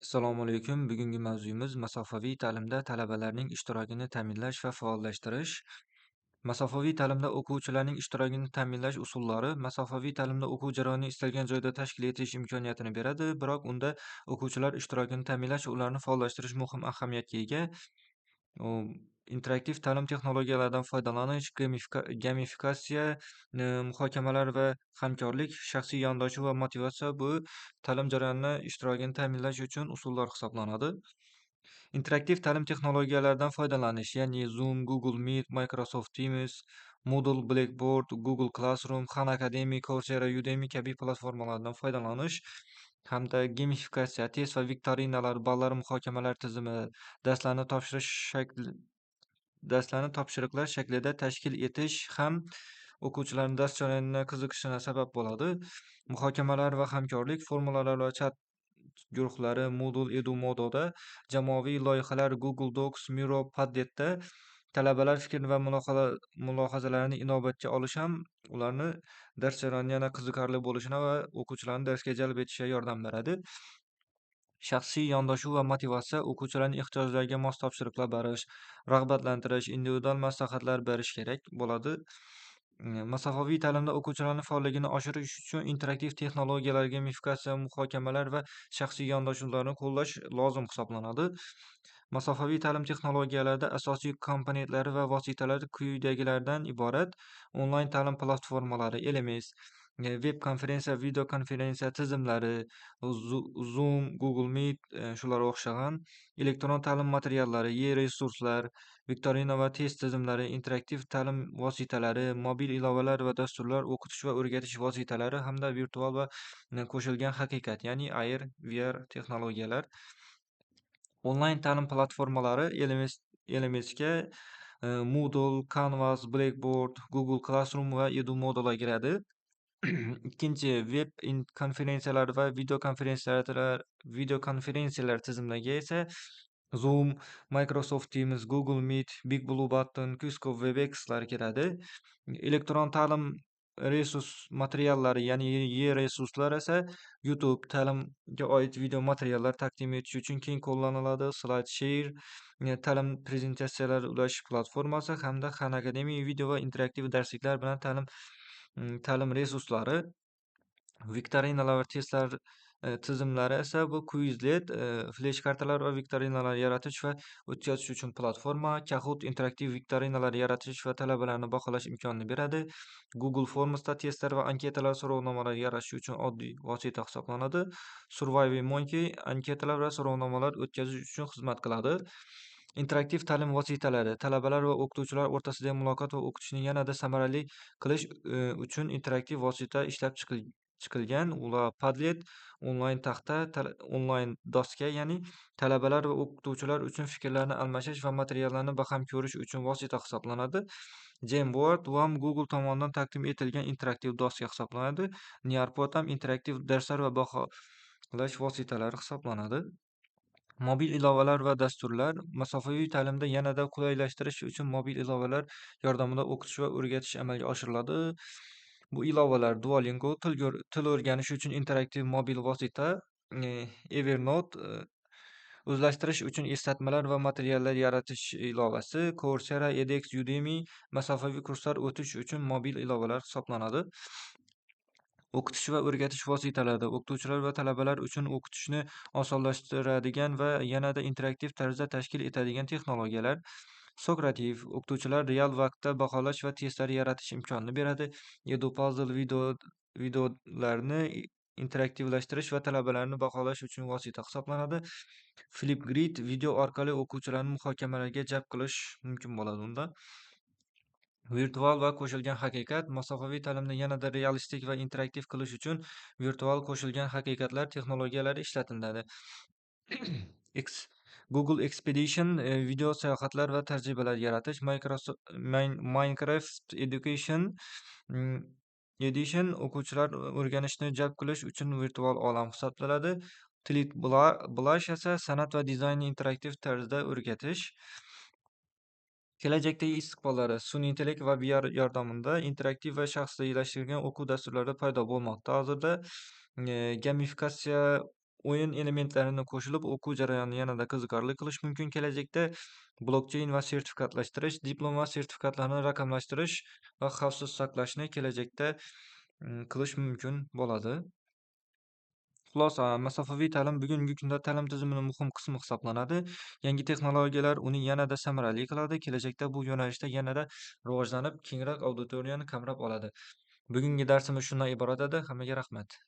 Assalomu alaykum. Bugungi mavzuyimiz masofaviy ta'limda talabalarning ishtirokini ta'minlash va faollashtirish. Masofaviy ta'limda o'quvchilarning ishtirokini ta'minlash usullari masofaviy ta'limda o'quv jarayonini istalgan joyda tashkil etish imkoniyatini beradi, biroq unda o'quvchilar ishtirokini ta'minlash va ularni faollashtirish muhim ahamiyatga ega. U interaktiv ta'lim texnologiyalaridan foydalanish, gamifikatsiya, muhokamalar va hamkorlik, shaxsiy yondashuv va motivatsiya bu ta'lim jarayonini ishtirokini ta'minlash uchun usullar hisoblanadi. Interaktiv ta'lim texnologiyalaridan foydalanish, ya'ni Zoom, Google Meet, Microsoft Teams, Moodle, Blackboard, Google Classroom, Khan Academy, Coursera, Udemy kabi platformalardan foydalanish hamda gamifikatsiya, test va viktorinalar, ballar muhokamalar tizimi, darslarni topshirish shakli darslarni topshiriqlar shaklida tashkil etish ham o'quvchilarning dars jarayoniga qiziqishina sabab bo'ladi. Muhokamalar va hamkorlik, formulalar va chat guruhlari Moodle, Edumododa, jamoaviy loyihalar Google Docs, Miro, Padletda talabalar fikr va mulohazalarini inobatga olish ham ularni dars jarayoni yana qiziqarli bo'lishini va o'quvchilarni darsga jalb etishiga yordam beradi. Shaxsiy yondashuv va motivatsiya o'quvchilarning ehtiyojlariga mos topshiriqlar berish, rag'batlantirish, individual maslahatlar berish kerak bo'ladi. Masofaviy ta'limda o'quvchilarning faolligini oshirish uchun interaktiv texnologiyalar, gamifikatsiya, muhokamalar va shaxsiy yondashuvlarni qo'llash lozim hisoblanadi. Masofaviy ta'lim texnologiyalarida asosiy komponentlari va vositalari quyidagilardan iborat: onlayn ta'lim platformalari, LMS, veb konferensiya, video konferensiya tizimlari, Zoom, Google Meet, shularga o'xshagan, elektron ta'lim materiallari, e-resurslar, viktorina va test tizimlari, interaktiv ta'lim vositalari, mobil ilovalar va dasturlar, o'qitish va o'rgatish vositalari hamda virtual va qo'shilgan haqiqat, ya'ni AR, VR texnologiyalar. Onlayn ta'lim platformalari LMSga Moodle, Canvas, Blackboard, Google Classroom va Edumodolar kiradi. Ikkinchi veb konferensiyalar va video konferensiyalar tizimlariga esa Zoom, Microsoft Teams, Google Meet, Big Blue Button, Cisco Webexlar kiradi. Elektron ta'lim resurs materiallari, ya'ni e-resurslar esa YouTube ta'limga oid video materiallar taqdim etish uchun keng qo'llaniladi. SlideShare ta'lim prezentatsiyalari ulash platformasi hamda Khan Academy video va interaktiv darsliklar bilan ta'lim resurslari. Viktorinalar va testlar tizimlari esa bu Quizlet, flesh kartalar va viktorinalar yaratish va o'tkazish uchun platforma, Kahoot interaktiv viktorinalar yaratish va talabalarni baholash imkonini beradi. Google Forms'da testlar va anketalar, so'rovnomalar yaratish uchun oddiy vosita hisoblanadi. SurveyMonkey anketalar va so'rovnomalar o'tkazish uchun xizmat qiladi. Interaktiv ta'lim vositalari talabalar va o'qituvchilar o'rtasidagi muloqot va o'qitishni yanada samarali qilish uchun interaktiv vosita ishlab chiqilgan. Ular Padlet, onlayn taxta, onlayn doska, ya'ni talabalar va o'qituvchilar uchun fikrlarni almashish va materiallarni baham ko'rish uchun vosita hisoblanadi. Jamboard bu ham Google tomonidan taqdim etilgan interaktiv doska hisoblanadi. Nearpod ham interaktiv darslar va baholash vositalari hisoblanadi. Mobil ilovalar va dasturlar masofaviy ta'limda yanada qulaylashtirish uchun mobil ilovalar yordamida o'qitish va o'rgatish amalga oshiriladi. Bu ilovalar Duolingo til o'rganish uchun interaktiv mobil vosita, Evernote o'zlashtirish uchun eslatmalar va materiallar yaratish ilovasi, Coursera, edX, Udemy masofaviy kurslar o'tish uchun mobil ilovalar hisoblanadi. O'qitish va o'rgatish vositalari o'qituvchilar va talabalar uchun o'qitishni osonlashtiradigan va yanada interaktiv tarzda tashkil etadigan texnologiyalar. Socrative o'qituvchilar real vaqtda baholash va testlar yaratish imkonini beradi. Edupuzzle videolarni interaktivlashtirish va talabalarni baholash uchun vosita hisoblanadi. Flipgrid video orqali o'quvchilarni muhokamalarga jalb qilish mumkin bo'ladi unda. Virtual va qo'shilgan haqiqat masofaviy ta'limni yanada realistik va interaktiv qilish uchun virtual qo'shilgan haqiqatlar texnologiyalari ishlatiladi. Google Expedition video sayohatlar va tajribalar yaratish, Microsoft Minecraft Education Edition o'quvchilar o'rganishni jalb qilish uchun virtual olam hisoblanadi. Tilt Brush esa san'at va dizaynni interaktiv tarzda o'rgatish. Kelajakdagi istiqbollari sun'iy intellekt va VR yordamida interaktiv va shaxsiylashtirilgan o'quv dasturlari paydo bo'lmoqda. Hozirda gamifikatsiya O'yin elementlarini qo'shilib, o'quv jarayonini yanada qiziqarli qilish mumkin kelajakda. Blokcheyn va sertifikatlashtirish, diplom va sertifikatlarni raqamlashtirish va xavfsiz saqlashni kelajakda qilish mumkin bo'ladi. Xulosa, masofaviy ta'lim bugungi kunda ta'lim tizimining muhim qismi hisoblanadi. Yangi texnologiyalar uni yanada samarali qiladi. Kelajakda bu yo'nalishda yanada rivojlanib, kengroq auditoriyani qamrab oladi. Bugungi darsimiz shundan iborat edi. Hammaga rahmat.